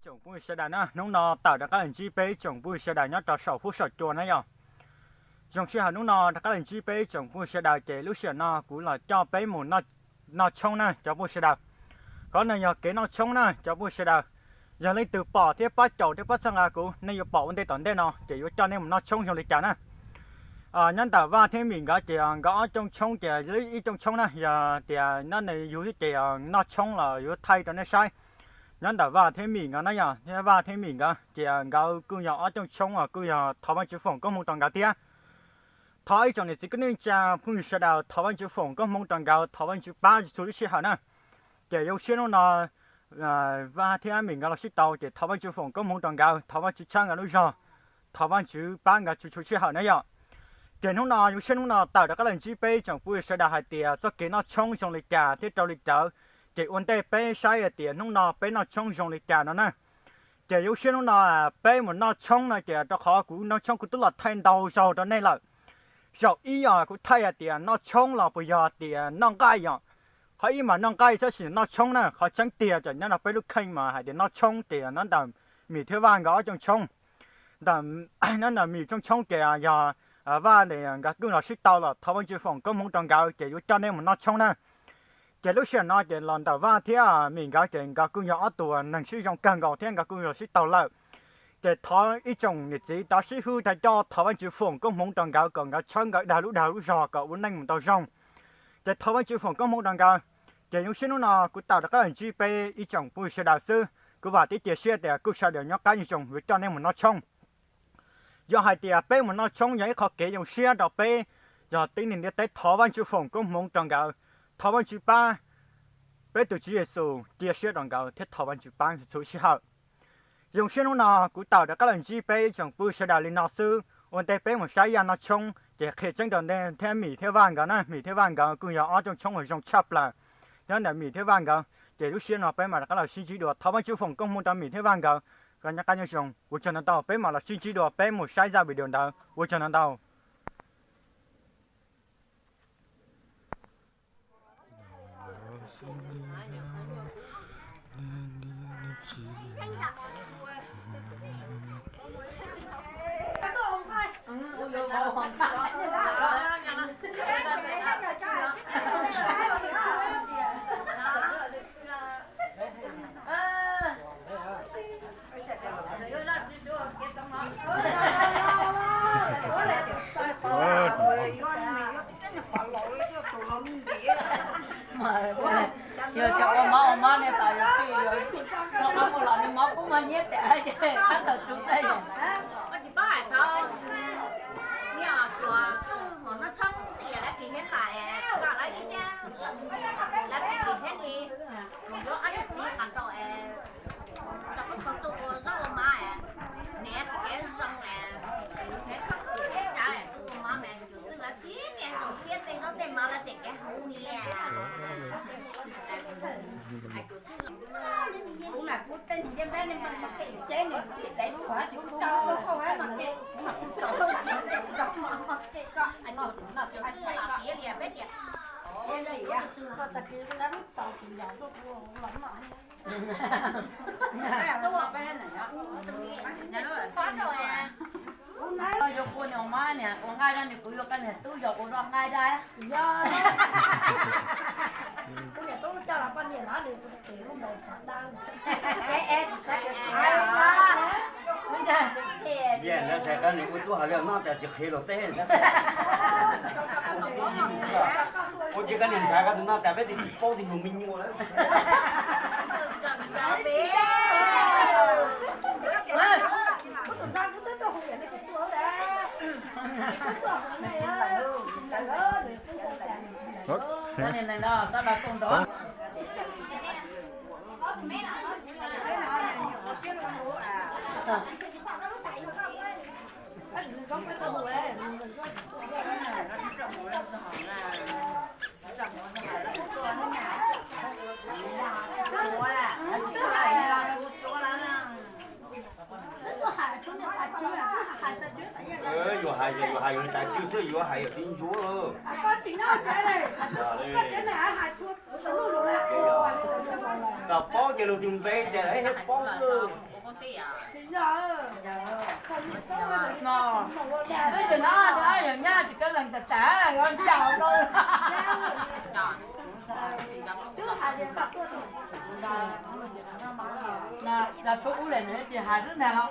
Tsoom phooj ywg sawv daws na, hnub no tawm rov qab los ntsib peb tsoom phooj ywg sawv daws nyob rau saum huab saum cua na yom. Zoo sij hawm hnub no rov qab los ntsib peb tsoom phooj ywg sawv daws ces lub sij hawm no kuv los coj peb mus noj tshoob na cov phooj ywg sawv daws. Qhov no yog kev noj tshoob na cov phooj ywg sawv daws. Yog leej twg pom thiab pab caum thiab pab txhawb nqa kuv, nej yuav pom ua ntej tom ntej no ces yuav coj nej mus noj tshoob zoo li cas na. Nyob ntawm Vaj thiab Mim nkawd ces nkawd ob cooj tshoob ces ib cooj tshoob na, yog tias nyob nws yug xwb ces noj tshoob los yuav thaij rau nej saib. Nyob ntawm Vaj thiab Mim nkawd na yom, thiab Vaj thiab Mim nkawd ces nkawd kuj yog ob cooj tshoob uas kuj yog thov Vaj Tswv foom koob hmoov rau nkawd thiab. Thov ib tsoom niam txiv kwv tij neej tsa phooj ywg sawv daws thov Vaj Tswv foom koob hmoov rau nkawd, thov Vaj Tswv pab txhua lub sij hawm na. Ces zoo siab hnub no Vaj thiab Mim nkawd los sib tau ces thov Vaj Tswv foom koob hmoov rau nkawd, thov Vaj Tswv tshawb nkawd lub zog, thov Vaj Tswv pab nkawd txhua txhua sij hawm na yom. Ces hnub no zoo siab hnub no tawm rov qab los ntsib peb tsoom phooj ywg sawv daws hais tias txoj kev noj tshoob zoo li cas thiab rau li cas, ces ua ntej peb saib hais tias hnub no peb noj tshoob zoo li cas no na. Ces zoo siab hnub no peb mus noj tshoob no ces rau qhov kuv noj tshoob kuv twb los thaij ntau zaug rau nej lawm. Zaum ib yog kuv thaij hais tias noj tshoob los puas yog tias noj nqaij yom. Qhov ib mas noj nqaij tab sis noj tshoob na, qhov tseeb tiag ces nyob rau peb lub kheej mas hais tias noj tshoob ces nyob ntawm Mim thiab Vaj nkawd ob cooj tshoob. Ntawm, nyob ntawm Mim cooj tshoob ces yog Vaj nkawd kuj los sib tau los thov Vaj Tswv foom koob hmoov rau nkawd ces yuav coj nej mus noj tshoob na. Ces lub sij hawm no ces los ntawm Vaj thiab Mim nkawd ces nkawd kuj yog ob tug neeg siab zoo kawg nkaus thiab nkawd kuj yog sib tau lawm. Ces thov ib tsoom niam txiv rov sib hwb rov coj thov Vaj Tswv foom koob hmoov rau nkawd kom nkawd tshawb nkawd dag lub dag lub zog kom ua neej mus tau zoo. Ces thov Vaj Tswv foom koob hmoov rau nkawd. Ces zoo siab hnub no kuv tawm rov qab los ntsib peb ib tsoom phooj ywg sawv daws xwb, kuv vam thiab cia siab tias kuj sawv daws nyob qab nyob zoo yuav coj nej mus noj tshoob. Yog hais tias peb mus noj tshoob yog ib qho kev zoo siab rau peb, yog tib neeg ntiaj teb thov Vaj Tswv foom koob hmoov rau nkawd, thov Vaj Tswv pab peb tus Tswv Yexus, cia siab rau nkawd thiab thov Vaj Tswv pab txhua sij hawm. Zoo siab hnub no kuv tawm rov qab los ntsib peb ib tsoom phooj ywg sawv daws li no xwb, ua ntej peb mus saib Yaj noj tshoob ces qhia tseeb rau nej thiab Mim thiab Vaj nkawd na, Mim thiab Vaj nkawd kuj yog ob cooj tshoob uas zoo tshaj plaws. Nyob ntawm Mim thiab Vaj nkawd ces lub sij hawm no peb mam rov qab los sib ntsib dua, thov Vaj Tswv foom koob hmoov rau Mim thiab Vaj nkawd kom nyob qab nyob zoo. Ua tsaug ntau ntau, peb mam los sib ntsib dua, peb mus saib zaj video ntawd. Ua tsaug ntau ntau. Yog cov ua mob ua mob ne tas yog tsis yog, noj qab mus los ne mob kub mob nyiab tas ces qab tau tsuv tas yog. Yuav ua niam ua nqaij no nws kuv yuav koj niam tub yog ua zoj nqaij dab. Ntshai koj niam ua tub hais li no tas tsis qhia luag teb. Ua tsis koj niam ntshai koj tus no tas peb twb tsis paub twb yug me nyuam lawm. Yuav hais, yuav hais yuav tas tswj xwb, yuav hais yog tib ntsuav. Kom paub ces luag tus npe ces thiaj paub xwb. Peb yawg no, yawg nyab tsis kaw leej tas tas los ncaus rau. Los tshuav ub lawm nws tsis hais xwb ntag los.